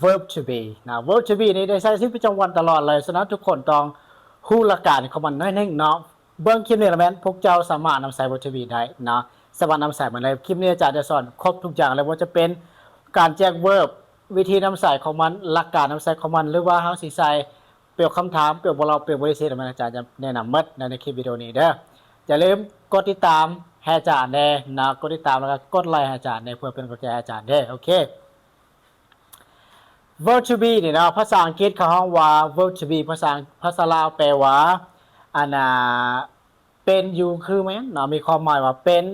verb to be ນະ. verb to be ນີ້ໄດ້ໃຊ້ຊີວິດປະຈຳວັນຕະຫຼອດເລີຍ, ສະນັ້ນທຸກຄົນຕ້ອງຮູ້ຫຼັກການຂອງມັນໜ້ອຍໜຶ່ງເນາະ. ເບິ່ງຄລິບນີ້ລະແມ່ນພວກເຈົ້າສາມາດນຳໃຊ້ verb to be ໄດ້ນະ, ສາມາດນຳໃຊ້ມັນໄດ້. ຄລິບນີ້ອາຈານຈະສອນຄົບທຸກຢ່າງເລີຍ, ບໍ່ວ່າຈະເປັນການແຈກ verb, ວິທີນຳໃຊ້ຂອງມັນ, ຫຼັກການນຳໃຊ້ຂອງມັນ, ຫຼືວ່າເຮົາຊິໃສ່ປະໂຫຍກຄຳຖາມ, ປະໂຫຍກເວົ້າເລາ, ປະໂຫຍກປະຕິເສດ, ອາຈານຈະແນະນຳໝົດໃນຄລິບວິດີໂອນີ້ເດີ. ຢ່າລືມກົດຕິດຕາມໃຫ້ອາຈານແດ່ນະ, ກົດຕິດຕາມແລ້ວກໍກົດໄລໃຫ້ອາຈານແດ່ ເພື່ອເປັນກຳລັງໃຈໃຫ້ອາຈານເດີ. ໂອເຄ. verb to be ນີ້ເນາະ, ພາສາອັງກິດເຂົາຮ້ອງວ່າ verb to be, ພາສາ ພາສາລາວແປວ່າ ອັນນ່າ ເປັນຢູ່ຄືແມ່ນເນາະ, ມີຄວາມໝາຍວ່າເປັນ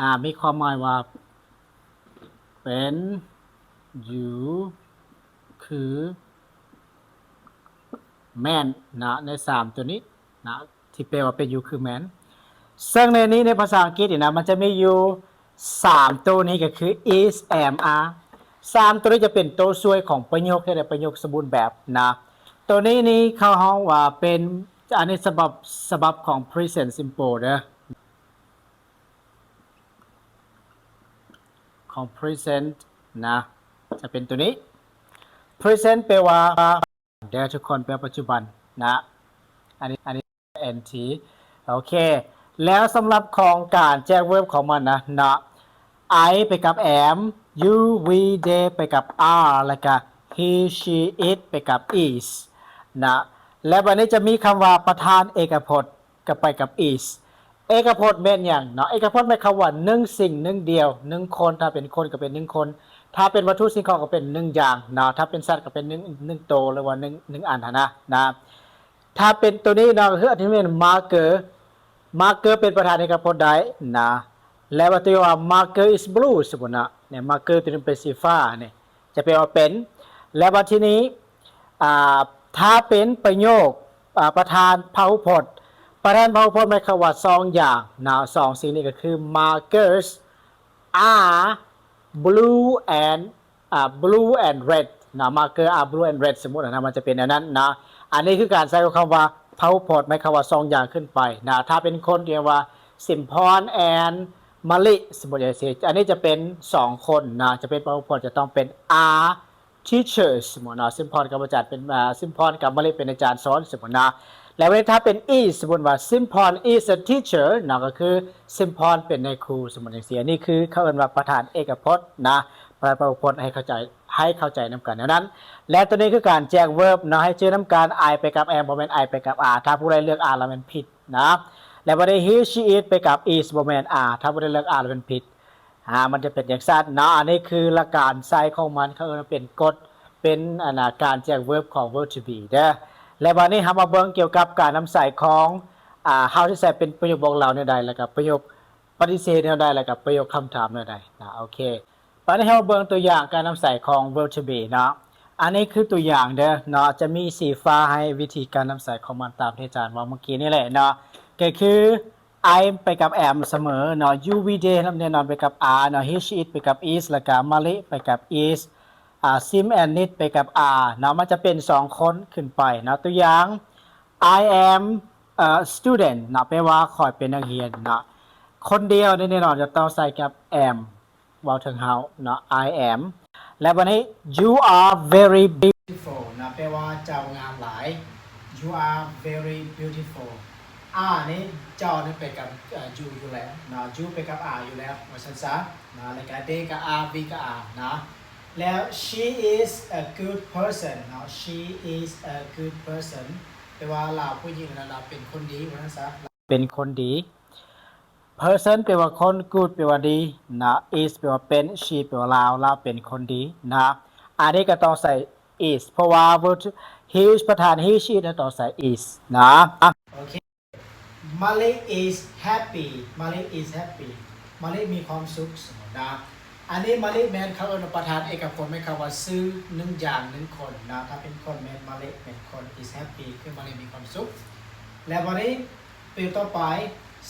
ອ່າ ມີຄວາມໝາຍວ່າເປັນຢູ່ຄືແມ່ນເນາະ, ໃນສາມໂຕນີ້ເນາະ ທີ່ແປວ່າເປັນຢູ່ຄືແມ່ນ. ເຊິ່ງໃນນີ້ ໃນພາສາອັງກິດນີ້ນະ ມັນຈະມີຢູ່ສາມໂຕນີ້ ກໍຄື is, am, are. ສາມໂຕນີ້ຈະເປັນໂຕຊ່ວຍຂອງປະໂຫຍກທີ່ເປັນປະໂຫຍກສົມບູນແບບນະ. ໂຕນີ້ນີ້ເຂົາຮ້ອງວ່າເປັນ ອັນນີ້ສະບັບ ສະບັບຂອງ present simple ເດີ, ຂອງ present ນະ ຈະເປັນໂຕນີ້. present ແປວ່າ ເດີ ທຸກຄົນ ແປວ່າປັດຈຸບັນນະ, ອັນນີ້ ອັນນີ້ ing. ໂອເຄ. ແລ້ວສຳລັບຂອງການແຈກ verb ຂອງມັນນະເນາະ, I ໄປກັບ am, you, we, they ໄປກັບ are ແລ້ວກະ he, she, it ໄປກັບ is ນະ. ແລ້ວບັດນີ້ຈະມີຄຳວ່າປະທານເອກະພົດ ກໍໄປກັບ is. ເອກະພົດແມ່ນຫຍັງເນາະ? ເອກະພົດໝາຍຄວາມວ່າໜຶ່ງສິ່ງໜຶ່ງດຽວ, ໜຶ່ງຄົນ, ຖ້າເປັນຄົນກໍເປັນໜຶ່ງຄົນ, ຖ້າເປັນວັດຖຸສິ່ງຂອງກໍເປັນໜຶ່ງຢ່າງເນາະ, ຖ້າເປັນສັດກໍເປັນໜຶ່ງ ໜຶ່ງໂຕ ຫຼືວ່າໜຶ່ງ ໜຶ່ງອັນຫັ້ນນະ ນະ. ຖ້າເປັນໂຕນີ້ເນາະ ກໍຄືອັນທີ່ແມ່ນ marker, marker ເປັນປະທານເອກະພົດໄດ້ນະ. ແລ້ວວ່າຕົວຢ່າງວ່າ marker is blue ສົມມຸດເນາະ, ນີ້ marker ຕົວນີ້ເປັນສີຟ້ານີ້ ຈະແປວ່າເປັນ. ແລ້ວບັດທີນີ້ ອ່າ ຖ້າເປັນປະໂຫຍກ ອ່າ ປະທານພາຫຸພົດ, ປະທານພາຫຸພົດໝາຍຄວາມວ່າສອງຢ່າງນະ, ສອງສິ່ງນີ້ກໍຄື markers are blue and ອ່າ blue and red ນະ, marker are blue and red ສົມມຸດນະ ມັນຈະເປັນແນວນັ້ນນະ. ອັນນີ້ຄືການໃຊ້ຂອງຄຳວ່າພາຫຸພົດ ໝາຍຄວາມວ່າສອງຢ່າງຂຶ້ນໄປນະ. ຖ້າເປັນຄົນທີ່ວ່າ Simpon and Malik ສົມມຸດຈັ່ງຊີ້, ອັນນີ້ຈະເປັນສອງຄົນນະ, ຈະເປັນພາຫຸພົດ ຈະຕ້ອງເປັນ are teachers ສົມມຸດເນາະ, Simpon ກັບອາຈານເປັນ ອ່າ Simpon ກັບ Malik ເປັນອາຈານສອນ ສົມມຸດນະ. ແລ້ວເວລາຖ້າເປັນ is ສົມມຸດວ່າ Simpon is a teacher ເນາະ, ກໍຄື Simpon ເປັນນາຍຄູ ສົມມຸດຈັ່ງຊີ້. ອັນນີ້ຄືເຂົາເອີ້ນວ່າປະທານເອກະພົດນະ, ປະທານພາຫຸພົດ ໃຫ້ເຂົ້າໃຈ ໃຫ້ເຂົ້າໃຈນຳກັນແນວນັ້ນ. ແລະ ໂຕນີ້ຄືການແຈກ verb ເນາະ, ໃຫ້ຈື່ນຳກັນ I ໄປກັບ am ບໍ່ແມ່ນ I ໄປກັບ are, ຖ້າຜູ້ໃດເລືອກ are ລະແມ່ນຜິດນະ. ແລ້ວບັດນີ້ he, she, it ໄປກັບ is ບໍ່ແມ່ນ are, ຖ້າຜູ້ໃດເລືອກ are ລະແມ່ນຜິດ. ອ່າ ມັນຈະເປັນຈັ່ງຊັ້ນເນາະ. ອັນນີ້ຄືຫຼັກການໃຊ້ຂອງມັນ, ເຂົາເອີ້ນວ່າເປັນກົດ, ເປັນ ອັນນ່າ ການແຈກ verb ຂອງ verb to be ເດີ. ແລະ ບັດນີ້ເຮົາມາເບິ່ງກ່ຽວກັບການນຳໃຊ້ຂອງ ອ່າ ເຮົາຊິໃຊ້ເປັນປະໂຫຍກບອກເລົ່າແນວໃດ ແລ້ວກໍປະໂຫຍກປະຕິເສດແນວໃດ ແລ້ວກໍປະໂຫຍກຄຳຖາມແນວໃດນະ. ໂອເຄ, ບັດນີ້ເຮົາເບິ່ງຕົວຢ່າງການນຳໃຊ້ຂອງ verb to be ເນາະ. ອັນນີ້ຄືຕົວຢ່າງເດີເນາະ, ຈະມີສີຟ້າໃຫ້, ວິທີການນຳໃຊ້ຂອງມັນຕາມທີ່ອາຈານເວົ້າເມື່ອກີ້ນີ້ແຫຼະເນາະ, ກໍຄື I ໄປກັບ am ສະເໝີເນາະ, you, we, they ແນ່ນອນໄປກັບ are ເນາະ, he, she, it ໄປກັບ is ແລ້ວກະ Malik ໄປກັບ is, ອ່າ Sim and Nit ໄປກັບ are ເນາະ, ມັນຈະເປັນສອງຄົນຂຶ້ນໄປເນາະ. ຕົວຢ່າງ I am a student ເນາະ, ແປວ່າຂ້ອຍເປັນນັກຮຽນເນາະ. ຄົນດຽວນີ້ແນ່ນອນຈະຕ້ອງໃຊ້ກັບ am ເວົ້າເຖິງເຮົາເນາະ, I am. ແລ້ວບັດນີ້ you are very beautiful ນະ, ແປວ່າເຈົ້າງາມຫຼາຍ, you are very beautiful. are ນີ້ ເຈົ້ານີ້ໄປກັບ ເອີ you ຢູ່ແລ້ວເນາະ, you ໄປກັບ are ຢູ່ແລ້ວ ວ່າຊັ້ນຊະນະ, ແລ້ວກະ they ກະ are, we ກະ are ນະ. ແລ້ວ she is a good person ເນາະ, she is a good person ແປວ່າລາວ ຜູ້ຍິງນັ້ນລາວເປັນຄົນດີ ວ່າຊັ້ນຊະ, ເປັນຄົນດີ. person ແປວ່າຄົນ, good ແປວ່າດີນະ, is ແປວ່າເປັນ, she ແປວ່າລາວ, ລາວເປັນຄົນດີນະ. ອັນນີ້ກໍຕ້ອງໃສ່ is ເພາະວ່າ verb to, he, ປະທານ he, she, it ຕ້ອງໃສ່ is ນະ. ໂອເຄ, Malik is happy, Malik is happy, Malik ມີຄວາມສຸກ ສົມມຸດນະ. ອັນນີ້ Malik ແມ່ນເຂົາເອີ້ນວ່າປະທານເອກະພົດ, ໝາຍຄວາມວ່າຊື່ໜຶ່ງຢ່າງ, ໜຶ່ງຄົນນະ. ຖ້າເປັນຄົນແມ່ນ Malik ເປັນຄົນ, is happy ຄື Malik ມີຄວາມສຸກ. ແລ້ວບັດນີ້ ປະໂຫຍກຕໍ່ໄປ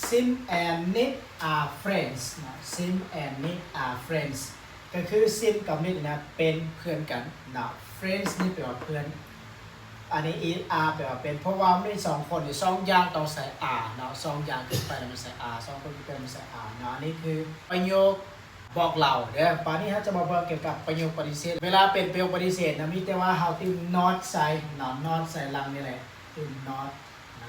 Sim and Nit are friends ນະ, Sim and Nit are friends ກໍຄື Sim ກັບ Nit ນະເປັນເພື່ອນກັນນະ, friends ນີ້ແປວ່າເພື່ອນ, ອັນນີ້ are ແປວ່າເປັນ, ເພາະວ່າມີສອງຄົນນີ້ ສອງຢ່າງຕ້ອງໃສ່ are ເນາະ, ສອງຢ່າງຂຶ້ນໄປແລ້ວມັນໃສ່ are, ສອງຄົນຂຶ້ນໄປມັນໃສ່ are ເນາະ. ອັນນີ້ຄືປະໂຫຍກ ບອກເລົ່າເດີ້. ບາດນີ້ເຮົາຈະມາເບິ່ງກ່ຽວກັບປະໂຫຍກປະຕິເສດ. ເວລາເປັນປະໂຫຍກປະຕິເສດນະ ມີແຕ່ວ່າເຮົາຕື່ມ not ໃສ່ເນາະ, not ໃສ່ຫຼັງນີ້ແຫຼະ, ຕື່ມ not ນະ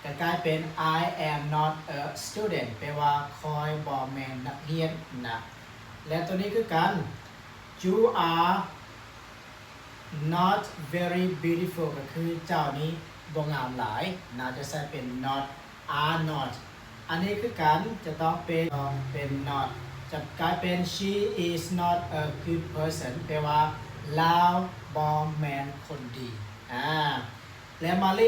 ກໍກາຍເປັນ I am not a student ແປວ່າຂ້ອຍບໍ່ແມ່ນນັກຮຽນນະ. ແລະ ໂຕນີ້ຄືກັນ You are not very beautiful ກໍຄືເຈົ້ານີ້ບໍ່ງາມຫຼາຍນະ, ຈະໃຊ້ເປັນ not, are not. ອັນນີ້ຄືກັນ ຈະຕ້ອງເປັນ ຕ້ອງເປັນ not ຈະກາຍເປັນ She is not a good person ແປວ່າລາວບໍ່ແມ່ນຄົນດີ. ອາ ແລະ ມາລິ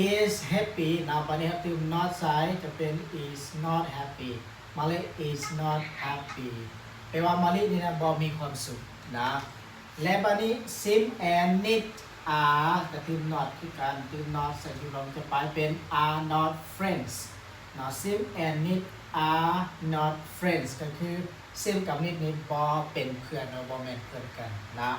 is happy ເນາະ, ບາດນີ້ເຮົາຕື່ມ not ໃສ່ ຈະເປັນ is not happy. ມາລິ is not happy ແປວ່າມາລິນີ້ນະບໍ່ມີຄວາມສຸກນະ. ແລະ ບາດນີ້ Sim and Nit are ກະຕື່ມ not ຄືກັນ, ຕື່ມ not ໃສ່ຢູ່ລອງຈະໄປເປັນ are not friends ເນາະ. Sim and Nit are not friends ກໍຄື Sim ກັບ Nit ນີ້ບໍ່ເປັນເພື່ອນເນາະ, ບໍ່ແມ່ນເພື່ອນກັນນະ.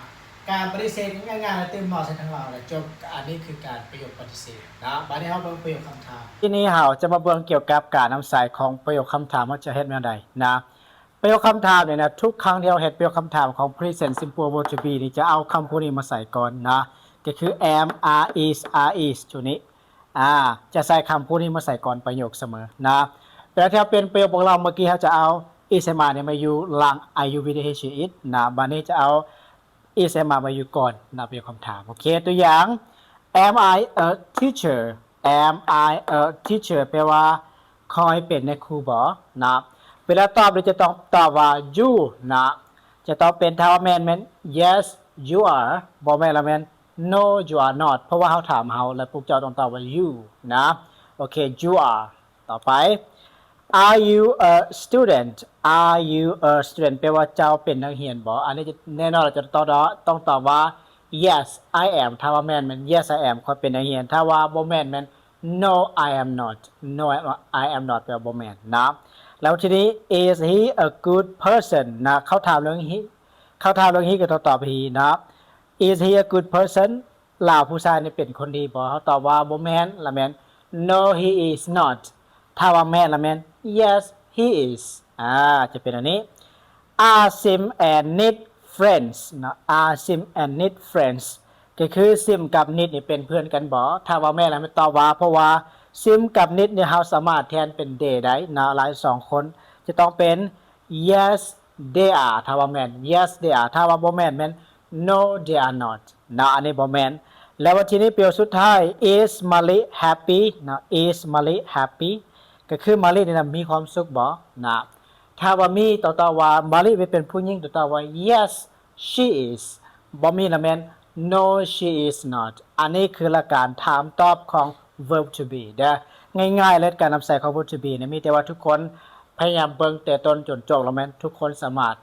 ການປະຕິເສດງ່າຍໆ ແລະ ຕື່ມ not ໃສ່ທາງຫຼັງ ແລະ ຈົບ. ອັນນີ້ຄືການປະໂຫຍກປະຕິເສດນະ. ບາດນີ້ເຮົາເບິ່ງປະໂຫຍກຄຳຖາມ. ທີນີ້ເຮົາຈະມາເບິ່ງກ່ຽວກັບການນຳໃຊ້ຂອງປະໂຫຍກຄຳຖາມ ເຮົາຈະເຮັດແນວໃດນະ. ປະໂຫຍກຄຳຖາມນີ້ນະ ທຸກຄັ້ງທີ່ເຮົາເຮັດປະໂຫຍກຄຳຖາມຂອງ present simple verb to be ນີ້ ຈະເອົາຄຳພວກນີ້ມາໃສ່ກ່ອນນະ, ກໍຄື am, are, is, are, is ຈຸນີ້ ອາ ຈະໃສ່ຄຳພວກນີ້ມາໃສ່ກ່ອນປະໂຫຍກສະເໝີນະ. ເວລາທີ່ເຮົາປ່ຽນປະໂຫຍກບອກເລົ່າ ເມື່ອກີ້ເຮົາຈະເອົາ is, am, are ນີ້ມາຢູ່ຫຼັງ are, you, will, he, she, it ນະ, ບາດນີ້ຈະເອົາ is, am, are ມາຢູ່ກ່ອນນະ ປະໂຫຍກຄຳຖາມ. ໂອເຄ ຕົວຢ່າງ Am I a teacher? Am I a teacher? ແປວ່າ ຂ້ອຍເປັນນາຍຄູບໍ? ນະ. ເວລາຕອບນີ້ຈະຕ້ອງຕອບວ່າ you ນະ, ຈະຕ້ອງເປັນ ຖ້າວ່າແມ່ນ ແມ່ນ yes, you are, ບໍ່ແມ່ນລະແມ່ນ no, you are not, ເພາະວ່າເຮົາຖາມເຮົາ ແລະ ພວກເຈົ້າຕ້ອງຕອບວ່າ you ນະ. ໂອເຄ you are. ຕໍ່ໄປ Are you a student? Are you a student? ແປວ່າ ເຈົ້າເປັນນັກຮຽນບໍ? ອັນນີ້ແນ່ນອນລະ ຈະຕ້ອງ ຕ້ອງຕອບວ່າ Yes, I am. ຖ້າວ່າແມ່ນ ແມ່ນ Yes, I am, ຂ້ອຍເປັນນັກຮຽນ. ຖ້າວ່າບໍ່ແມ່ນ ແມ່ນ No, I am not. No, I am not ແປວ່າບໍ່ແມ່ນນະ. ແລ້ວທີນີ້ Is he a good person? ນະ, ເຂົາຖາມເລື່ອງ he, ເຂົາຖາມເລື່ອງ he ກໍຕ້ອງຕອບ he ນະ. Is he a good person? ລາວຜູ້ຊາຍນີ້ເປັນຄົນດີບໍ່? ເຮົາຕອບວ່າບໍ່ແມ່ນ ລະແມ່ນ No, he is not. ຖ້າວ່າແມ່ນ ລະແມ່ນ Yes, he is. ອາ ຈະເປັນອັນນີ້ Are Sim and Nit friends? ເນາະ Are Sim and Nit friends? ກໍຄື Sim ກັບ Nit ນີ້ເປັນເພື່ອນກັນບໍ່? ຖ້າວ່າແມ່ນ ລະແມ່ນຕອບວ່າ ເພາະວ່າ Sim ກັບ Nit ນີ້ ເຮົາສາມາດແທນເປັນ they ໄດ້ເນາະ, ລະທັງສອງຄົນ ຈະຕ້ອງເປັນ Yes, they are. ຖ້າວ່າແມ່ນ Yes, they are. ຖ້າວ່າບໍ່ແມ່ນ ແມ່ນ No, they are not. ເນາະ ອັນນີ້ບໍ່ແມ່ນ. ແລ້ວບັດທີນີ້ປະໂຫຍກສຸດທ້າຍ Is Mali happy? ເນາະ Is Mali happy? ກໍຄືມາລີນີ້ນະມີຄວາມສຸກບໍ່? ນະ ຖ້າວ່າມີ ຕ້ອງຕອບວ່າ ມາລີເປັນຜູ້ຍິງ ຕ້ອງຕອບວ່າ Yes, she is. ບໍ່ມີລະແມ່ນ No, she is not. ອັນນີ້ຄືຫຼັກການຖາມຕອບຂອງ verb to be ເດີ້. ງ່າຍໆເລີຍ ການນຳໃຊ້ຂອງ verb to be ນີ້ ມີແຕ່ວ່າທຸກຄົນພະຍາຍາມເບິ່ງແຕ່ຕົ້ນຈົນຈົບ ລະແມ່ນທຸກຄົນສາມາດ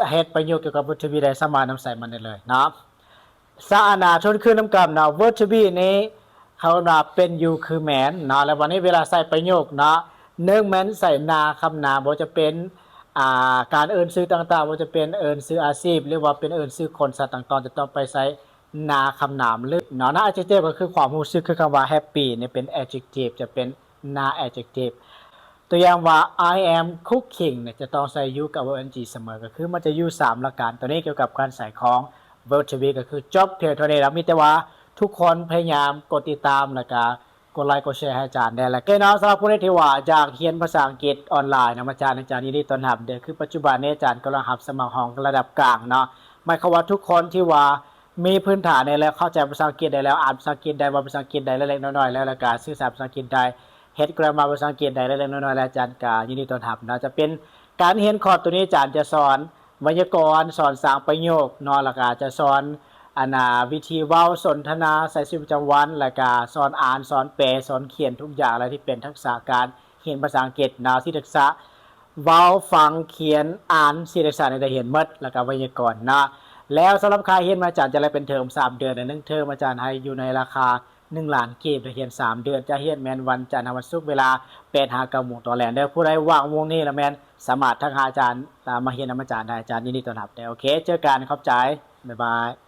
ເຮັດປະໂຫຍກກ່ຽວກັບ verb to be ໄດ້ ສາມາດນຳໃຊ້ມັນໄດ້ເລີຍເນາະ. ສະອານາ ທວນຄືນນຳກັນເນາະ verb to be ນີ້ເຂົາເອີ້ນວ່າເປັນ ຢູ່ ຄື ແມ່ນເນາະ. ແລ້ວບັດນີ້ເວລາໃຊ້ປະໂຫຍກເນາະ ໜຶ່ງແມ່ນໃສ່ນາຄຳນາມ ບໍ່ວ່າຈະເປັນ ອ່າ ການເອີ້ນຊື່ຕ່າງໆ ບໍ່ວ່າຈະເປັນເອີ້ນຊື່ອາຊີບ ຫຼືວ່າເປັນເອີ້ນຊື່ຄົນ ສັດຕ່າງໆ ຈະຕ້ອງໄປໃສ່ນາຄຳນາມ ຫຼື ເນາະ ນາ adjective ກໍຄືຄວາມຮູ້ສຶກ ຄືຄຳວ່າ happy ນີ້ເປັນ adjective ຈະເປັນ ນາ adjective. ຕົວຢ່າງວ່າ I am cooking ເນຍ ຈະຕ້ອງໃສ່ you ກັບ ing ສະເໝີ ກໍຄືມັນຈະຢູ່ສາມຫຼັກການ. ຕົວນີ້ກ່ຽວກັບການໃຊ້ຂອງ verb to be ກໍຄືຈົບພຽງເທົ່ານີ້ແລ້ວ. ມີແຕ່ວ່າທຸກຄົນພະຍາຍາມກົດຕິດຕາມ ແລ້ວກະກົດໄລກົດແຊໃຫ້ອາຈານແດ່. ແລ້ວກໍເນາະ ສຳລັບຜູ້ໃດທີ່ວ່າຢາກຮຽນພາສາອັງກິດອອນລາຍນຳອາຈານ, ອາຈານຍິນດີຕ້ອນຮັບເດີ້. ຄືປັດຈຸບັນນີ້ອາຈານກຳລັງຮັບສະໝັກຫ້ອງລະດັບກາງເນາະ, ໝາຍຄວາມວ່າທຸກຄົນທີ່ວ່າ ມີພື້ນຖານແດ່ແລ້ວ ເຂົ້າໃຈພາສາອັງກິດໄດ້ແລ້ວ ອ່ານພາສາອັງກິດໄດ້ ເວົ້າພາສາອັງກິດໄດ້ເລັກໆນ້ອຍໆແລ້ວ ແລ້ວກະສື່ສານພາສາອັງກິດໄດ້ ເຮັດ grammar ພາສາອັງກິດໄດ້ເລັກໆນ້ອຍໆແລ້ວ ອາຈານກະຍິນດີຕ້ອນຮັບເນາະ. ຈະເປັນການຮຽນຄອດຕົວນີ້ ອາຈານຈະສອນໄວຍາກອນ ສອນສ້າງປະໂຫຍກເນາະ ແລ້ວກະຈະສອນ ອັນນ່າ ວິທີເວົ້າ ສົນທະນາໃຊ້ຊີວິດປະຈຳວັນ ແລ້ວກະສອນອ່ານ ສອນແປ ສອນຂຽນ ທຸກຢ່າງເລີຍທີ່ເປັນທັກສະການ ຮຽນພາສາອັງກິດນະ ທີ່ທັກສະເວົ້າ ຟັງ ຂຽນ ອ່ານ ທີ່ທັກສະນີ້ໄດ້ຮຽນໝົດ ແລ້ວກໍໄວຍາກອນນະ. ແລ້ວສຳລັບຄ່າຮຽນ ອາຈານຈະໄລ່ເປັນເທີມ ສາມເດືອນ ແລະ ໜຶ່ງເທີມ ອາຈານໃຫ້ຢູ່ໃນລາຄາໜຶ່ງລ້ານກີບ ໄດ້ຮຽນສາມເດືອນ. ຈະຮຽນແມ່ນວັນຈັນຫາວັນສຸກ ເວລາແປດຫາເກົ້າໂມງຕອນແລງເດີ້. ຜູ້ໃດວ່າງວົງນີ້ລະແມ່ນສາມາດທັກຫາອາຈານ ມາຮຽນນຳອາຈານໄດ້. ອາຈານຍິນດີຕ້ອນຮັບເດີ້. ໂອເຄ ເຈີກັນ ຂອບໃຈ ບາຍບາຍ.